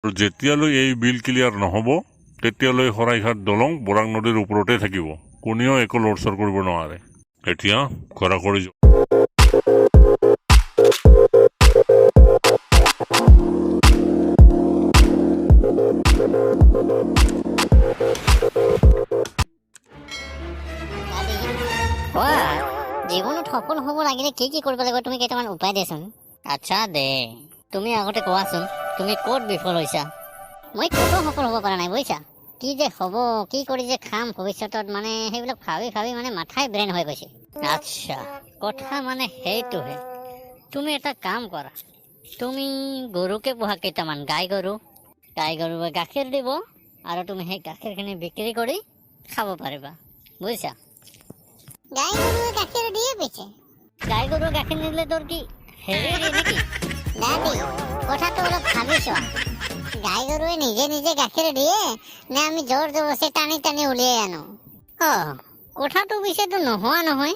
আৰু যেতিয়ালৈ এই বিল ক্লিয়াৰ নহ'ব, তেতিয়ালৈ শৰাইঘাট দলং বৰাক নদীৰ ওপৰতে থাকিব। কোনেও একো লৰচৰ কৰিব নোৱাৰে। এতিয়া ঘৰা কৰি যোৱা। দাদী, কোৱা, জীৱনত সফল হ'ব লাগিলে কি কি কৰিব লাগিব, তুমি কেইটামান উপায় দিয়াচোন। আচ্ছা দে, তুমি আগতে কোৱাচোন, তুমি ক'ত বিফল হৈছা? মই ক'তো সফল হ'ব পৰা নাই, বুজিছা। কি যে হ'ব, কি কৰি যে খাম ভৱিষ্যতত, মানে সেইবিলাক ভাবি ভাবি মানে মাথাই ব্ৰেইন হৈ গৈছে। আচ্ছা, কথা মানে সেইটোহে। তুমি এটা কাম কৰা, তুমি গৰুকে পোহা কেইটামান গাই গৰু। গাই গৰুৱে গাখীৰ দিব আৰু তুমি সেই গাখীৰখিনি বিক্ৰী কৰি খাব পাৰিবা, বুজিছা? গাই গৰুৱে গাখীৰ দিয়ে পিছে? গাই গৰুৱে গাখীৰ নিদিলে তোৰ কি হেৰি দিয়ে নেকি? দাদী, কথাটো অলপ ভাবি চোৱা। গাই গৰুৱে নিজে নিজে গাখীৰ দিয়ে নে আমি জোৰ জবৰদস্তি টানি টানি উলিয়াই আনো? অ, কথাটো পিছেতো নোহোৱা নহয়।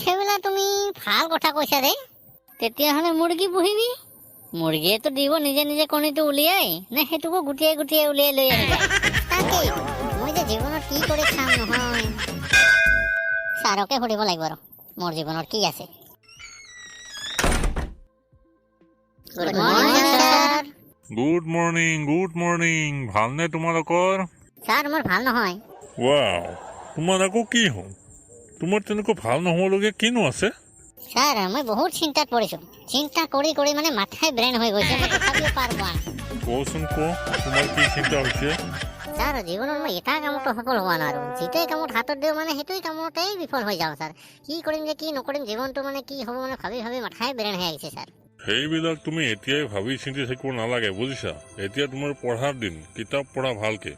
সেইবিলাক তুমি ভাল কথা কৈছা দেই। তেতিয়াহ'লে মুৰ্গী পুহিবি। মুৰ্গীয়েতো দিব নিজে নিজে কণীটো উলিয়াই, নে সেইটোকো গুটিয়াই গুটিয়াই উলিয়াই লৈ আহিবা? তাকেই, মই যে জীৱনত কি কৰি খাম নহয়। ছাৰকে সুধিব লাগিব আৰু মোৰ জীৱনত কি আছে। Good morning, sir. Good morning, good morning. ভালনে তোমালোকৰ? ছাৰ, মোৰ ভাল নহয়। ৱাও, তোমাৰ আকৌ কি হ'ল? তোমাৰ তেনেকুৱা ভাল নহ'বলগীয়া কিনো আছে? ছাৰ, মই বহুত চিন্তাত পৰিছোঁ। চিন্তা কৰি কৰি মানে মাথাই ব্ৰেইন হৈ গৈছে। মই তথাপিও পাৰ পোৱা নাই। কচোন ক, তোমাৰ কি চিন্তা হৈছে? ছাৰ, জীৱনত মই এটা কামতো সফল হোৱা নাই আৰু যিটোৱে কামত হাতত দিওঁ, মানে সেইটোৱে কামতেই বিফল হৈ যাওঁ। ছাৰ, কি কৰিম যে কি নকৰিম, জীৱনটো মানে কি হ'ব, মানে ভাবি ভাবি মাথাই ব্ৰেইন হৈ আহিছে, ছাৰ। সেইবিলাক তুমি এতিয়াই ভাবি চিন্তি থাকিব নালাগে, বুজিছা? এতিয়া তোমাৰ পঢ়াৰ দিন, কিতাপ পঢ়া ভালকে।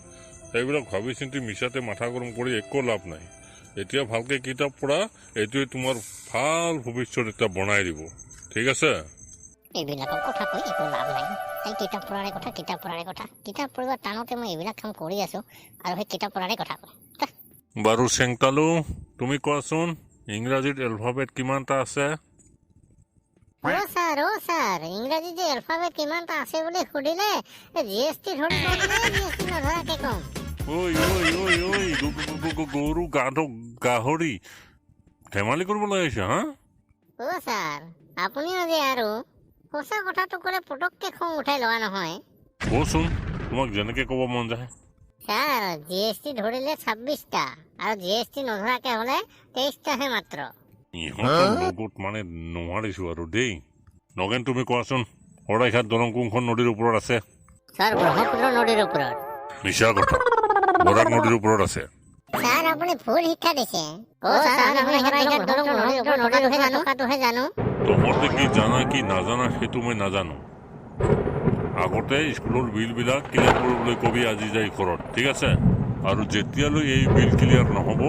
সেইবিলাক ভাবি চিন্তি মিছাতে মাথা গৰম কৰি একো লাভ নাই। এতিয়া ভালকে কিতাপ পঢ়া, এইটোৱে তোমাৰ ভাল ভৱিষ্যত এটা বনাই দিব, ঠিক আছে? এইবিলাকৰ কথা কৈ একো লাভ নাই। এই কিতাপ পঢ়াৰে কথা, কিতাপ পঢ়াৰে কথা। কিতাপ পঢ়িব টানোতে মই এইবিলাক কাম কৰি আছোঁ আৰু সেই কিতাপ পঢ়াৰে কথা কয়। বাৰু চেংতালু, তুমি কোৱাচোন, ইংৰাজীত এলফাবেট কিমানটা আছে? অ' ছাৰ, অ' ছাৰ, ইংৰাজীত যে এলফাবেট কিমানটা আছে বুলি সুধিলে জিএছটি ধৰি কম নে জিএছটি নধৰাকে কম? ঐ ঐ ঐ ঐ, গৰু, গাধ, গাহৰি, ধেমালি কৰিবলৈ আহিছা হা? অ' ছাৰ, আপুনিও যে আৰু সঁচা কথাটো ক'লে পটককৈ খং উঠাই লোৱা নহয়। কচোন, তোমাক যেনেকে ক'ব মন যায়। ছাৰ, জিএছটি ধৰিলে 26টা আৰু জিএছটি নধৰাকে হ'লে 23টাহে মাত্ৰ। ইহঁতৰ লগত মানে নোৱাৰিছো আৰু দেই। নগেন, তুমি কোৱাচোন, শৰাইঘাট দলং কোনখন নদীৰ ওপৰত আছে? ছাৰ, ব্ৰহ্মপুত্ৰ নদীৰ ওপৰত। মিছা কথা, বৰাক নদীৰ ওপৰত আছে। ছাৰ, আপুনি ভুল শিক্ষা দিছে। অ' ছাৰ, আমি শৰাইঘাট দলং নদীৰ ওপৰত থকাটোহে জানো, থকাটোহে জানো। তহঁতে কি জানা কি নাজানা সেইটো মই নাজানো। আগতে স্কুলৰ বিলবিলাক ক্লিয়াৰ কৰিবলৈ কবি আজি যাই ঘৰত, ঠিক আছে? আৰু যেতিয়ালৈ এই বিল ক্লিয়াৰ নহ'ব,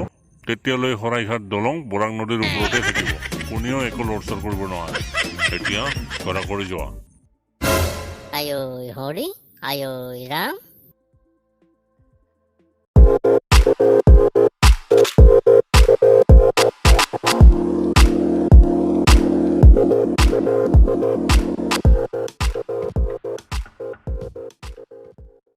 তেতিয়ালৈ শৰাইঘাট দলং বৰাক নদীৰ ওপৰতে থাকিব। কোনেও একো লৰচৰ কৰিব নোৱাৰে। এতিয়া ঘৰা কৰি যোৱা। আঐ হৰি, আঐ ৰাম।